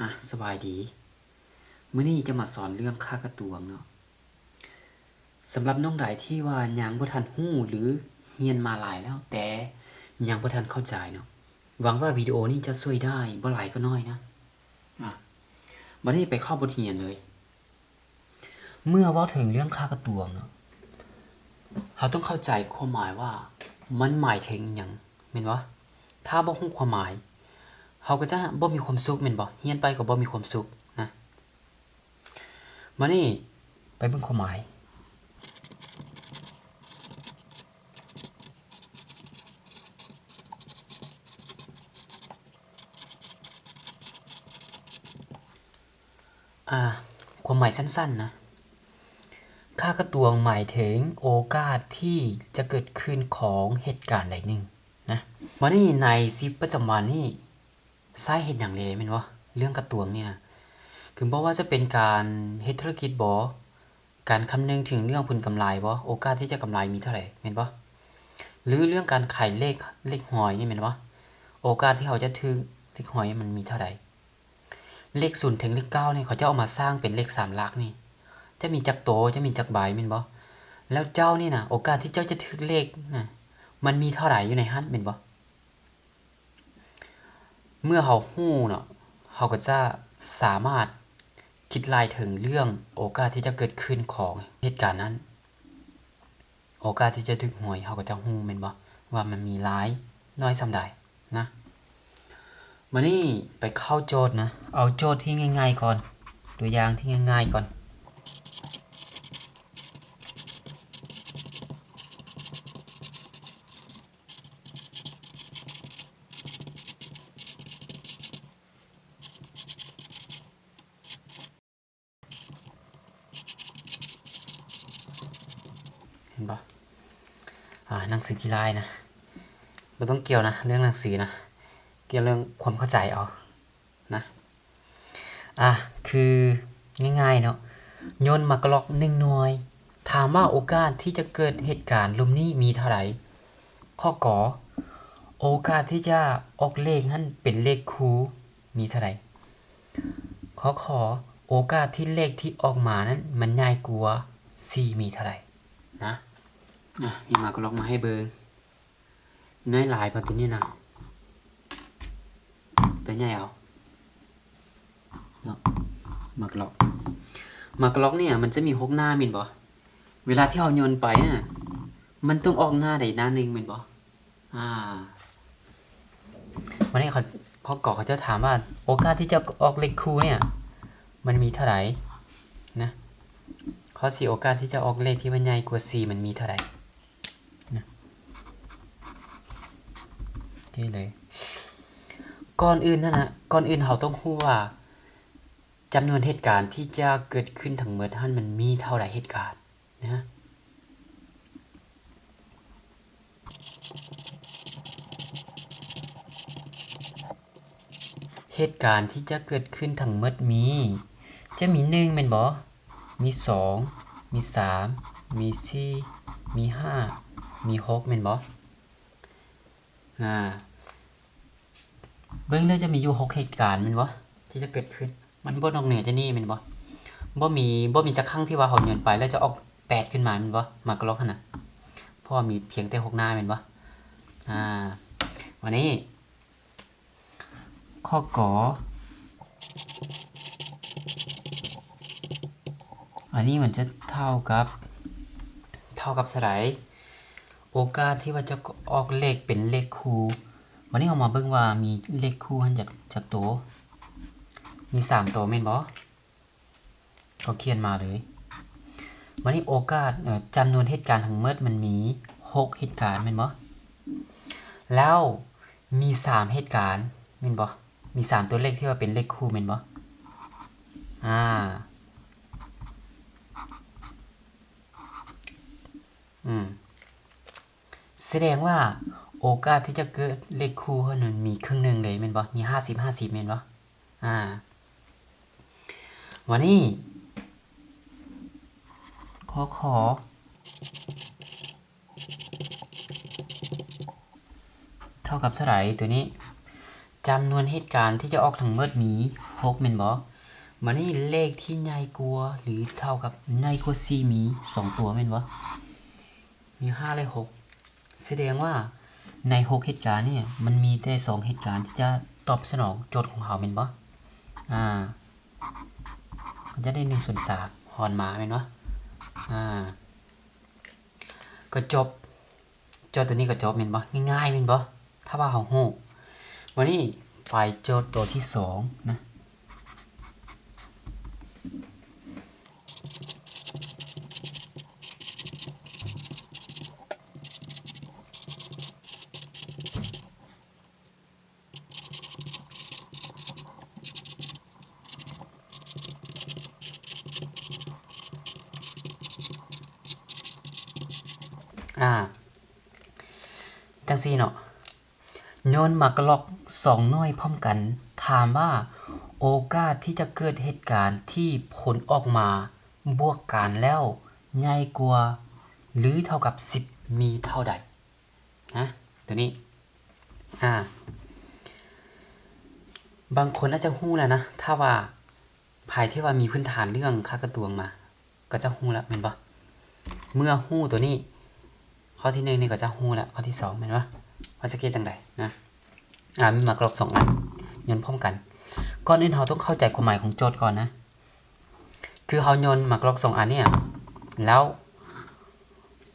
ອາ ສະບາຍດີ. ມື້ນີ້ຈະມາສອນເລື່ອງຄ່າກະຕວງເນາະ. ສຳລັບນ້ອງໃດທີ່ວ່າຍັງບໍ່ທັນຮູ້ ຫຼື ຮຽນມາຫຼາຍແລ້ວ ແຕ່ຍັງບໍ່ທັນເຂົ້າໃຈເນາະ, ຫວັງວ່າວິດີໂອນີ້ຈະຊ່ວຍໄດ້ ບໍ່ຫຼາຍກໍໜ້ອຍນະ. ອາ ບັດນີ້ໄປເຂົ້າບົດຮຽນເລີຍ. ເມື່ອເວົ້າເຖິງເລື່ອງຄ່າກະຕວງເນາະ, ເຮົາຕ້ອງເຂົ້າໃຈຄວາມໝາຍວ່າມັນໝາຍເຖິງອີ່ຫຍັງ ແມ່ນບໍ່? ຖ້າບໍ່ຮູ້ຄວາມໝາຍ ເຮົາກໍຈະບໍ່ມີຄວາມສຸກ ແມ່ນບໍ່? ຮຽນໄປກໍບໍ່ມີຄວາມສຸກນະ. ມານີ້ ໄປເບິ່ງຄວາມໝາຍ. ອາ ຄວາມໝາຍສັ້ນໆນະ, ຄ່າກະຕວງໝາຍເຖິງໂອກາດທີ່ຈະເກີດຂຶ້ນຂອງເຫດການໃດໜຶ່ງນະ. ມານີ້ໃນຊີວິດປະຈຳວັນນີ້ ໃຊ້ເຮັດຫຍັງແດ່ ແມ່ນບໍ່? ເລື່ອງກະຕວງນີ້ນະ ຄືບໍ່ວ່າຈະເປັນການເຮັດທຸລະກິດບໍ, ການຄຳນຶງເຖິງເລື່ອງຜົນກຳໄລບໍ, ໂອກາດທີ່ຈະກຳໄລມີເທົ່າໃດ ແມ່ນບໍ່? ຫຼື ເລື່ອງການຂາຍເລກ ເລກຫວຍນີ້ ແມ່ນບໍ່? ໂອກາດທີ່ເຮົາຈະຖືກເລກຫວຍມັນມີເທົ່າໃດ? ເລກສູນເຖິງເລກເກົ້ານີ້ ເຂົາເຈົ້າເອົາມາສ້າງເປັນເລກສາມຫຼັກນີ້ ຈະມີຈັກໂຕ ຈະມີຈັກໃບ ແມ່ນບໍ່? ແລ້ວເຈົ້ານີ້ນະ ໂອກາດທີ່ເຈົ້າຈະຖືກເລກນະ ມັນມີເທົ່າໃດຢູ່ໃນຫັ້ນ ແມ່ນບໍ່? ເມື່ອເຮົາຮູ້ເນາະ ເຮົາກໍຈະສາມາດຄິດໄລ່ເຖິງເລື່ອງໂອກາດທີ່ຈະເກີດຂຶ້ນຂອງເຫດການນັ້ນ. ໂອກາດທີ່ຈະຖືກຫວຍ ເຮົາກໍຈະຮູ້ແມ່ນບໍ່ ວ່າມັນມີຫຼາຍໜ້ອຍສ່ຳໃດນະ. ມານີ້ໄປເຂົ້າໂຈດນະ, ເອົາໂຈດທີ່ງ່າຍໆກ່ອນ, ຕົວຢ່າງທີ່ງ່າຍໆກ່ອນ. ເຫັນບໍ່? ອາ ໜັງສືຂີ້ລາຍນະ ບໍ່ຕ້ອງກ່ຽວນະ ເລື່ອງໜັງສືນະ, ກ່ຽວເລື່ອງຄວາມເຂົ້າໃຈເອົານະ. ອາ ຄືງ່າຍໆເນາະ, ໂຍນໝາກກະລັອກໜຶ່ງໜ່ວຍ, ຖາມວ່າໂອກາດທີ່ຈະເກີດເຫດການລຸ່ມນີ້ມີເທົ່າໃດ? ຂໍ້ ກ, ໂອກາດທີ່ຈະອອກເລກຫັ້ນເປັນເລກຄູ່ ມີເທົ່າໃດ? ຂໍ້ ຂ, ໂອກາດທີ່ເລກທີ່ອອກມານັ້ນມັນໃຫຍ່ກວ່າສີ່ມີເທົ່າໃດ? ນະ ອາ ມີໝາກກະລັອກມາໃຫ້ເບິ່ງ. ນ້ອຍຫຼາຍບໍ່ຕົວນີ້ນະ? ຕົວໃຫຍ່ເອົາເນາະ. ໝາກກະລັອກ ໝາກກະລັອກນີ້ມັນຈະມີຫົກໜ້າແມ່ນບໍ່? ເວລາທີ່ເຮົາໂຍນໄປນະ ມັນຕ້ອງອອກໜ້າໃດໜ້າໜຶ່ງແມ່ນບໍ່? ອາ ມານີ້ ຂໍ້ ກ ເຂົາເຈົ້າຖາມວ່າ ໂອກາດທີ່ຈະອອກເລກຄູ່ເນ່ຍ ມັນມີເທົ່າໃດນະ? ຂໍ້ ສີ່ ໂອກາດທີ່ຈະອອກເລກທີ່ມັນໃຫຍ່ກວ່າສີ່ ມັນມີເທົ່າໃດນະ? ໂອເຄເລີຍ. ກ່ອນອື່ນຫັ້ນນະ, ກ່ອນອື່ນເຮົາຕ້ອງຮູ້ວ່າ ຈຳນວນເຫດການທີ່ຈະເກີດຂຶ້ນທັງໝົດຫັ້ນ ມັນມີເທົ່າໃດເຫດການນະ? ເຫດການທີ່ຈະເກີດຂຶ້ນທັງໝົດມີ ຈະມີໜຶ່ງແມ່ນບໍ່? ມີສອງ ມີສາມ ມີສີ່ ມີຫ້າ ມີຫົກແມ່ນບໍ່? ອາ ເບິ່ງແລ້ວຈະມີຢູ່ຫົກເຫດການແມ່ນບໍ່ ທີ່ຈະເກີດຂຶ້ນ? ມັນບໍ່ນອກເໜືອຈາກນີ້ແມ່ນບໍ່? ບໍ່ມີ ບໍ່ມີຈັກຄັ້ງທີ່ວ່າເຮົາໂຍນໄປແລ້ວຈະອອກແປດຂຶ້ນມາແມ່ນບໍ່? ໝາກກະລັອກຫັ້ນນະ ເພາະວ່າມີພຽງແຕ່ຫົກໜ້າແມ່ນບໍ່? ອາ ບາດນີ້ ຂໍ້ ກ, ອັນນີ້ມັນຈະເທົ່າກັບ ເທົ່າກັບເທົ່າໃດ? ໂອກາດທີ່ວ່າຈະອອກເລກເປັນເລກຄູ່. ບາດນີ້ເຮົາມາເບິ່ງວ່າມີເລກຄູ່ຫັ້ນຈັກ ຈັກໂຕ? ມີສາມໂຕແມ່ນບໍ່? ເຂົາຂຽນມາເລີຍ. ບາດນີ້ໂອກາດ ເອີ ຈຳນວນເຫດການທັງໝົດມັນມີຫົກເຫດການແມ່ນບໍ່? ແລ້ວມີສາມເຫດການແມ່ນບໍ່? ມີສາມຕົວເລກທີ່ວ່າເປັນເລກຄູ່ແມ່ນບໍ່? ອາ ອືມ ສະແດງວ່າໂອກາດທີ່ຈະເກີດເລກຄູ່ຫັ້ນ ມັນມີເຄິ່ງໜຶ່ງເລີຍແມ່ນບໍ່? ມີຫ້າສິບຫ້າສິບແມ່ນບໍ່? ອາ ບາດນີ້ ຂໍ້ ຂ ເທົ່າກັບເທົ່າໃດ? ຕົວນີ້ ຈຳນວນເຫດການທີ່ຈະອອກທັງໝົດມີຫົກແມ່ນບໍ່? ບາດນີ້ເລກທີ່ໃຫຍ່ກວ່າ ຫຼື ເທົ່າກັບ ໃຫຍ່ກວ່າສີ່ມີສອງຕົວແມ່ນບໍ່? ມີຫ້າ ແລະ ຫົກ ສະແດງວ່າໃນຫົກເຫດການນີ້ ມັນມີແຕ່ສອງເຫດການທີ່ຈະຕອບສະໜອງໂຈດຂອງເຮົາແມ່ນບໍ່? ອາ ມັນຈະໄດ້ໜຶ່ງສ່ວນສາມຫອນມາແມ່ນບໍ່? ອາ ກໍຈົບ. ໂຈດຕົວນີ້ກໍຈົບແມ່ນບໍ່? ງ່າຍໆແມ່ນບໍ່? ຖ້າວ່າເຮົາຮູ້. ບາດນີ້ໄປໂຈດຕົວທີສອງນະ. ອາ ຈັ່ງຊີ້ເນາະ, ໂຍນໝາກກະລັອກສອງໜ່ວຍພ້ອມກັນ, ຖາມວ່າໂອກາດທີ່ຈະເກີດເຫດການທີ່ຜົນອອກມາບວກກັນແລ້ວໃຫຍ່ກວ່າ ຫຼື ເທົ່າກັບສິບ ມີເທົ່າໃດ? ນະ ຕົວນີ້ ອາ ບາງຄົນອາດຈະຮູ້ແລ້ວນະ, ຖ້າວ່າໃຜທີ່ວ່າມີພື້ນຖານເລື່ອງຄ່າກະຕວງມາ ກໍຈະຮູ້ແລ້ວແມ່ນບໍ່? ເມື່ອຮູ້ຕົວນີ້ ຂໍ້ທີໜຶ່ງນີ້ກໍຈະຮູ້ແລ້ວ, ຂໍ້ທີສອງແມ່ນບໍ່? ວ່າຈະແກ້ຈັ່ງໃດນະ? ອາ ມີໝາກກະລັອກສອງອັນ ໂຍນພ້ອມກັນ. ກ່ອນອື່ນເຮົາຕ້ອງເຂົ້າໃຈຄວາມໝາຍຂອງໂຈດກ່ອນນະ, ຄືເຮົາໂຍນໝາກກະລັອກສອງອັນນີ້ ແລ້ວ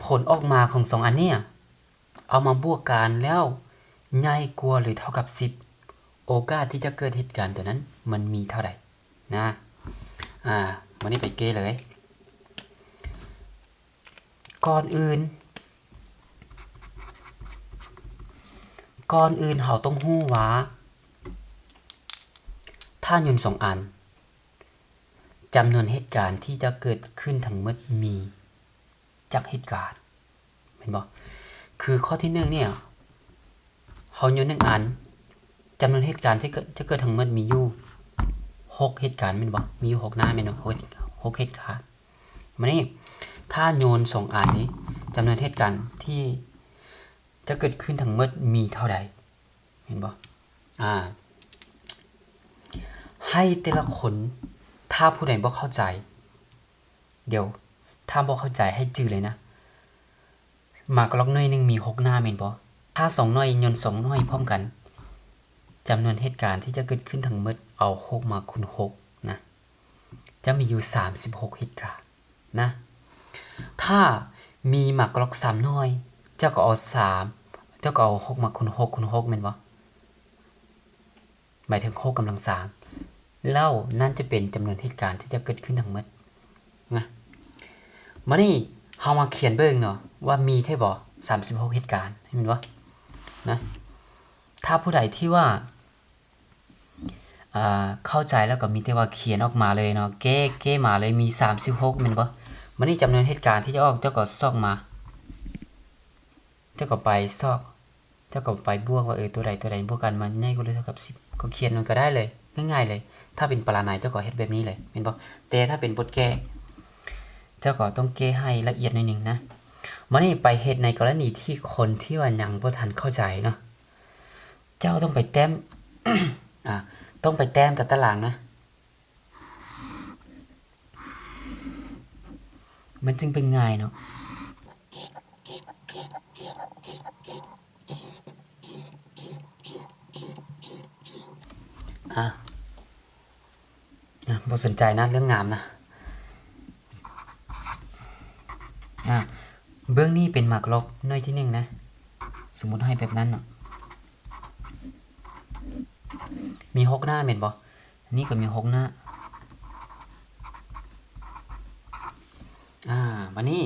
ຜົນອອກມາຂອງສອງອັນນີ້ ເອົາມາບວກກັນແລ້ວໃຫຍ່ກວ່າ ຫຼື ເທົ່າກັບສິບ ໂອກາດທີ່ຈະເກີດເຫດການຕົວນັ້ນມັນມີເທົ່າໃດນະ? ອາ ບາດນີ້ໄປແກ້ເລີຍ. ກ່ອນອື່ນ ກ່ອນອື່ນເຮົາຕ້ອງຮູ້ວ່າ ຖ້າໂຍນສອງອັນ ຈຳນວນເຫດການທີ່ຈະເກີດຂຶ້ນທັງໝົດມີຈັກເຫດການ ແມ່ນບໍ່? ຄືຂໍ້ທີໜຶ່ງນີ້ ເຮົາໂຍນໜຶ່ງອັນ ຈຳນວນເຫດການທີ່ເກີດ ຈະເກີດທັງໝົດມີຢູ່ຫົກເຫດການແມ່ນບໍ່? ມີຢູ່ຫົກໜ້າແມ່ນບໍ່? ຫົກເຫດ ຫົກເຫດການ. ບາດນີ້ ຖ້າໂຍນສອງອັນນີ້ ຈຳນວນເຫດການທີ່ຈະເກີດຂຶ້ນທັງໝົດມີເທົ່າໃດ? ເຫັນບໍ່? ອາ ໃຫ້ແຕ່ລະຄົນ ຖ້າຜູ້ໃດບໍ່ເຂົ້າໃຈ ດຽວ ຖ້າບໍ່ເຂົ້າໃຈໃຫ້ຈື່ເລີຍນະ, ໝາກກະລັອກໜ່ວຍໜຶ່ງມີຫົກໜ້າແມ່ນບໍ່? ຖ້າສອງໜ່ວຍ ໂຍນສອງໜ່ວຍພ້ອມກັນ, ຈຳນວນເຫດການທີ່ຈະເກີດຂຶ້ນທັງໝົດ ເອົາຫົກມາຄູນຫົກນະ, ຈະມີຢູ່ສາມສິບຫົກເຫດການນະ. ຖ້າມີໝາກກະລັອກສາມໜ່ວຍ, ເຈົ້າກໍເອົາສາມ, ເຈົ້າກໍເອົາຫົກມາຄູນຫົກ ຄູນຫົກແມ່ນບໍ່? ໝາຍເຖິງຫົກກຳລັງສາມ ແລ້ວນັ້ນຈະເປັນຈຳນວນເຫດການທີ່ຈະເກີດຂຶ້ນທັງໝົດນະ. ມານີ້ເຮົາມາຂຽນເບິ່ງເນາະ ວ່າມີແທ້ບໍ່ ສາມສິບຫົກເຫດການ ແມ່ນບໍ່ນະ? ຖ້າຜູ້ໃດທີ່ວ່າ ເຂົ້າໃຈແລ້ວກໍມີແຕ່ວ່າຂຽນອອກມາເລີຍເນາະ, ແກ້ ແກ້ມາເລີຍ ມີສາມສິບຫົກແມ່ນບໍ່? ມານີ້ຈຳນວນເຫດການທີ່ຈະອອກ ເຈົ້າກໍຊອກມາ ເຈົ້າກໍໄປຊອກ ເຈົ້າກໍໄປບວກວ່າ ເອີ ຕົວໃດຕົວໃດບວກກັນມາໃຫຍ່ກວ່າ ຫຼື ເທົ່າກັບສິບ ກໍຂຽນມັນກໍໄດ້ເລີຍ ງ່າຍໆເລີຍ. ຖ້າເປັນປະລະໄນເຈົ້າກໍເຮັດແບບນີ້ເລີຍແມ່ນບໍ່? ແຕ່ຖ້າເປັນບົດແກ້ ເຈົ້າກໍຕ້ອງແກ້ໃຫ້ລະອຽດໜ້ອຍໜຶ່ງນະ. ມານີ້ໄປເຮັດໃນກໍລະນີທີ່ຄົນທີ່ວ່າຍັງບໍ່ທັນເຂົ້າໃຈເນາະ, ເຈົ້າຕ້ອງໄປແຕ້ມ ອາ ຕ້ອງໄປແຕ້ມຕາຕະລາງນະ. ມັນຈຶ່ງເປັນງ່າຍເນາະ. ອາ ອາ ບໍ່ສົນໃຈນະ ເລື່ອງງາມນະ. ອາ ເບື້ອງນີ້ເປັນໝາກລັອກໜ່ວຍທີໜຶ່ງນະ, ສົມມຸດໃຫ້ແບບນັ້ນເນາະ, ມີຫົກໜ້າແມ່ນບໍ່? ອັນນີ້ກໍມີຫົກໜ້າ. ອາ ບາດນີ້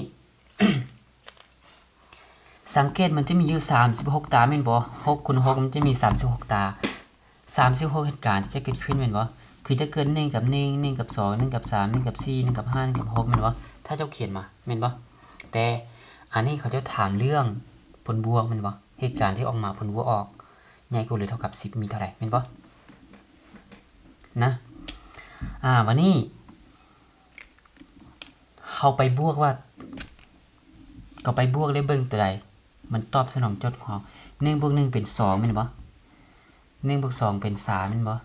ສັງເກດມັນຈະມີຢູ່ສາມສິບຫົກຕາແມ່ນບໍ່? ຫົກຄູນຫົກມັນຈະມີສາມສິບຫົກຕາ. ສາມສິບຫົກເຫດການທີ່ຈະເກີດຂຶ້ນແມ່ນບໍ່? ຄືຈະເກີດໜຶ່ງກັບໜຶ່ງ, ໜຶ່ງກັບສອງ, ໜຶ່ງກັບສາມ, ໜຶ່ງກັບສີ່, ໜຶ່ງກັບຫ້າ, ໜຶ່ງກັບຫົກແມ່ນບໍ່? ຖ້າເຈົ້າຂຽນມາແມ່ນບໍ່? ແຕ່ອັນນີ້ເຂົາເຈົ້າຖາມເລື່ອງຜົນບວກແມ່ນບໍ່? ເຫດການທີ່ອອກມາຜົນບວກອອກ ໃຫຍ່ກວ່າ ຫຼື ເທົ່າກັບສິບ ມີເທົ່າໃດ ແມ່ນບໍ່? ນະ ອາ ບາດນີ້ ເຮົາໄປບວກວ່າ ກໍໄປບວກແລ້ວເບິ່ງຕົວໃດ ມັນຕອບສະໜອງໂຈດຂອງເຮົາ. ໜຶ່ງບວກໜຶ່ງເປັນສອງແມ່ນບໍ່? ໜຶ່ງບວກສອງເປັນສາມແມ່ນບໍ່?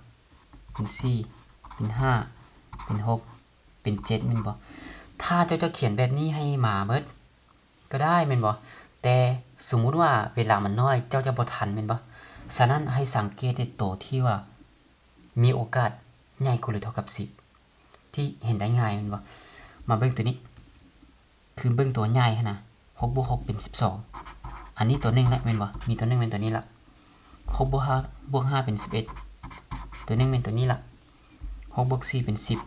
ເປັນສີ່ ເປັນຫ້າ ເປັນຫົກ ເປັນເຈັດແມ່ນບໍ່? ຖ້າເຈົ້າຈະຂຽນແບບນີ້ໃຫ້ມາເບິດກໍໄດ້ແມ່ນບໍ່? ແຕ່ສົມມຸດວ່າເວລາມັນໜ້ອຍ ເຈົ້າຈະບໍ່ທັນແມ່ນບໍ່? ສະນັ້ນໃຫ້ສັງເກດໃນໂຕທີ່ວ່າມີໂອກາດໃຫຍ່ກວ່າຫຼືເທົ່າກັບສິບ ທີ່ເຫັນໄດ້ງ່າຍແມ່ນບໍ່? ມາເບິ່ງໂຕນີ້ ຄືເບິ່ງໂຕໃຫຍ່ຫັ້ນນະ ຫົກບວກຫົກເປັນສິບສອງ ອັນນີ້ໂຕໜຶ່ງລະແມ່ນບໍ່? ມີໂຕໜຶ່ງແມ່ນໂຕນີ້ລະ ຫົກບວກຫ້າ ບວກຫ້າເປັນສິບເອັດ ໂຕໜຶ່ງແມ່ນໂຕນີ້ລະ ຫົກບວກສີ່ເປັນສິບ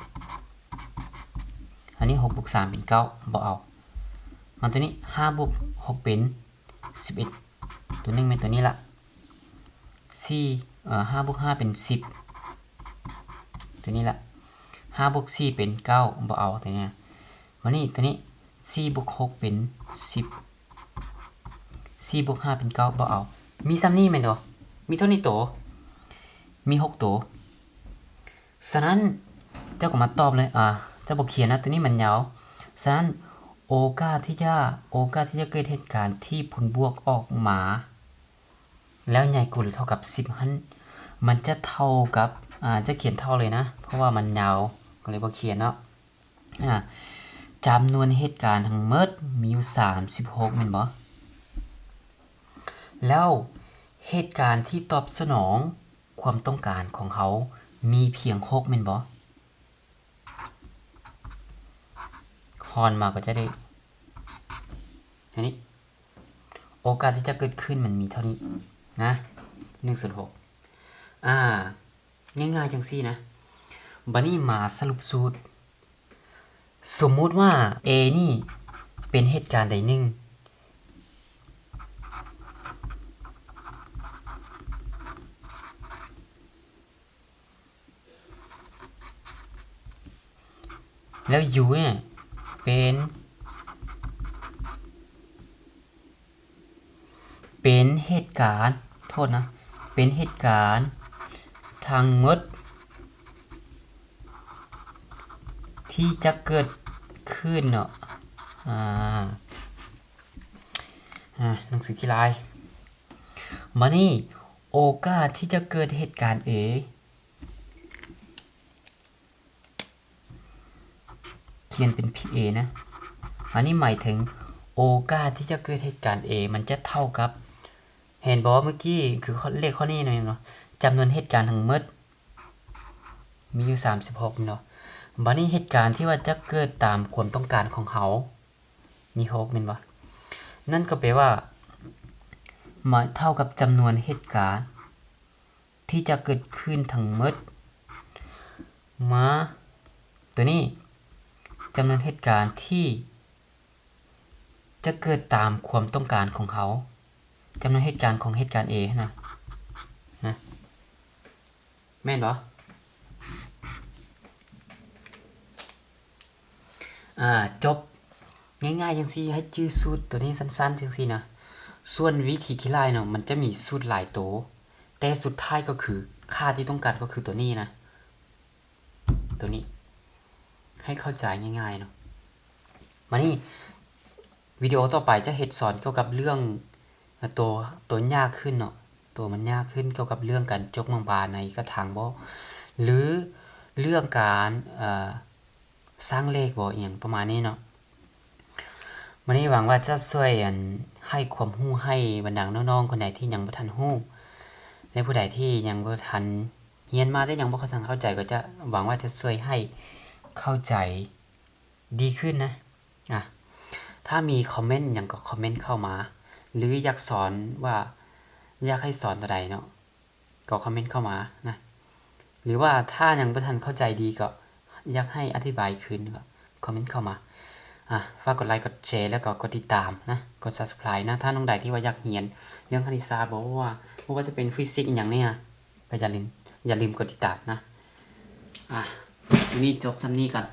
ອັນນີ້ຫົກບວກສາມເປັນເກົ້າ ບໍ່ເອົາ ມາໂຕນີ້ ຫ້າບວກຫົກເປັນສິບເອັດ ໂຕໜຶ່ງແມ່ນໂຕນີ້ລະ ສີ່ ເອີ ຫ້າບວກຫ້າເປັນສິບ ໂຕນີ້ລະ ຫ້າບວກສີ່ເປັນເກົ້າ ບໍ່ເອົາໂຕນີ້ ມານີ້ໂຕນີ້ ສີ່ບວກຫົກເປັນສິບ ສີ່ບວກຫ້າເປັນເກົ້າ ບໍ່ເອົາ ມີສ່ຳນີ້ແມ່ນບໍ່? ມີເທົ່ານີ້ໂຕ ມີຫົກໂຕ ສະນັ້ນເຈົ້າກໍມາຕອບເລີຍ ອາ ເຈົ້າບໍ່ຂຽນນະ ໂຕນີ້ມັນຍາວ ສະນັ້ນໂອກາດທີ່ຈະ ໂອກາດທີ່ຈະເກີດເຫດການທີ່ຜົນບວກອອກມາ ແລ້ວໃຫຍ່ກວ່າຫຼືເທົ່າກັບສິບຫັ້ນ ມັນຈະເທົ່າກັບ ອາ ຈະຂຽນເທົ່າເລີຍນະ ເພາະວ່າມັນຍາວ ກໍເລີຍບໍ່ຂຽນເນາະ ອາ ຈຳນວນເຫດການທັງໝົດມີຢູ່ສາມສິບຫົກແມ່ນບໍ່? ແລ້ວເຫດການທີ່ຕອບສະໜອງຄວາມຕ້ອງການຂອງເຮົາມີພຽງຫົກແມ່ນບໍ່? ຮອນມາກໍຈະໄດ້ ອັນນີ້ ໂອກາດທີ່ຈະເກີດຂຶ້ນມັນມີເທົ່ານີ້ນະ ໜຶ່ງສ່ວນຫົກ ອາ ງ່າຍໆ ຈັ່ງຊີ້ນະ ບາດນີ້ມາສະຫຼຸບສູດ ສົມມຸດວ່າ A ນີ້ເປັນເຫດການໃດໜຶ່ງ ແລ້ວ U ເປັນ ເປັນເຫດການ ໂທດນະ ເປັນເຫດການທັງໝົດທີ່ຈະເກີດຂຶ້ນເນາະ ອາ ອາ ໜັງສືຂີ້ລາຍ ບາດນີ້ ໂອກາດທີ່ຈະເກີດເຫດການ A ຂຽນເປັນ P A ນະ ອັນນີ້ໝາຍເຖິງໂອກາດທີ່ຈະເກີດເຫດການ A ມັນຈະເທົ່າກັບ ເຫັນບໍ່ ເມື່ອກີ້ຄືເລກຂໍ້ນີ້ແມ່ນບໍ່? ຈຳນວນເຫດການທັງໝົດມີຢູ່ສາມສິບຫົກແມ່ນບໍ່? ບາດນີ້ເຫດການທີ່ວ່າຈະເກີດຕາມຄວາມຕ້ອງການຂອງເຮົາ ມີຫົກແມ່ນບໍ່? ນັ້ນກໍແປວ່າ ມາເທົ່າກັບຈຳນວນເຫດການທີ່ຈະເກີດຂຶ້ນທັງໝົດ ມາ ໂຕນີ້ ຈຳນວນເຫດການທີ່ຈະເກີດຕາມຄວາມຕ້ອງການຂອງເຮົາ ຈຳນວນເຫດການຂອງເຫດການ A ຫັ້ນນະ ນະ. ແມ່ນບໍ່? ອາ ຈົບ ງ່າຍໆ ຈັ່ງຊີ້ ໃຫ້ຈື່ສູດໂຕນີ້ສັ້ນໆ ຈັ່ງຊີ້ນະ. ສ່ວນວິທີຄິດຫຼາຍເນາະ ມັນຈະມີສູດຫຼາຍໂຕ ແຕ່ສຸດທ້າຍກໍຄືຄ່າທີ່ຕ້ອງການກໍຄືໂຕນີ້ນະ ໂຕນີ້ ໃຫ້ເຂົ້າໃຈງ່າຍໆ ເນາະ. ມານີ້ ວິດີໂອຕໍ່ໄປຈະເຮັດສອນກ່ຽວກັບເລື່ອງ ໂຕ ໂຕຍາກຂຶ້ນເນາະ ໂຕມັນຍາກຂຶ້ນກ່ຽວກັບເລື່ອງການຈົກໝາກບານໃນກະຖາງບໍ່ ຫຼື ເລື່ອງການ ເອີ ສ້າງເລກບໍ່ ອີ່ຫຍັງປະມານນີ້ເນາະ. ມື້ນີ້ຫວັງວ່າຈະຊ່ວຍ ອັນ ໃຫ້ຄວາມຮູ້ໃຫ້ບັນດານ້ອງໆ ຄົນໃດທີ່ຍັງບໍ່ທັນຮູ້ ແລະ ຜູ້ໃດທີ່ຍັງບໍ່ທັນຮຽນມາ ແຕ່ຍັງບໍ່ທັນເຂົ້າໃຈ ກໍຈະ ຫວັງວ່າຈະຊ່ວຍໃຫ້ເຂົ້າໃຈດີຂຶ້ນນະ. ອາ ຖ້າມີຄອມເມັນຫຍັງກໍຄອມເມັນເຂົ້າມາ ຫຼື ຢາກສອນວ່າ ຢາກໃຫ້ສອນຕົວໃດເນາະ ກໍຄອມເມັນເຂົ້າມານະ ຫຼືວ່າຖ້າຍັງບໍ່ທັນເຂົ້າໃຈດີ ກໍຢາກໃຫ້ອະທິບາຍຄືນ ກໍຄອມເມັນເຂົ້າມາ. ອາ ຝາກກົດໄລ ກົດແຊ ແລ້ວກໍກົດຕິດຕາມນະ ກົດ Subscribe ນະ. ຖ້ານ້ອງໃດທີ່ວ່າຢາກຮຽນເລື່ອງຄະນິດສາດ ບໍ່ວ່າ ບໍ່ວ່າຈະເປັນຟີຊິກອີ່ຫຍັງນີ້ນະ ກໍຢ່າລືມ ຢ່າລືມກົດຕິດຕາມນະ. ອາ ມື້ນີ້ຈົບສ່ຳນີ້ກ່ອນ.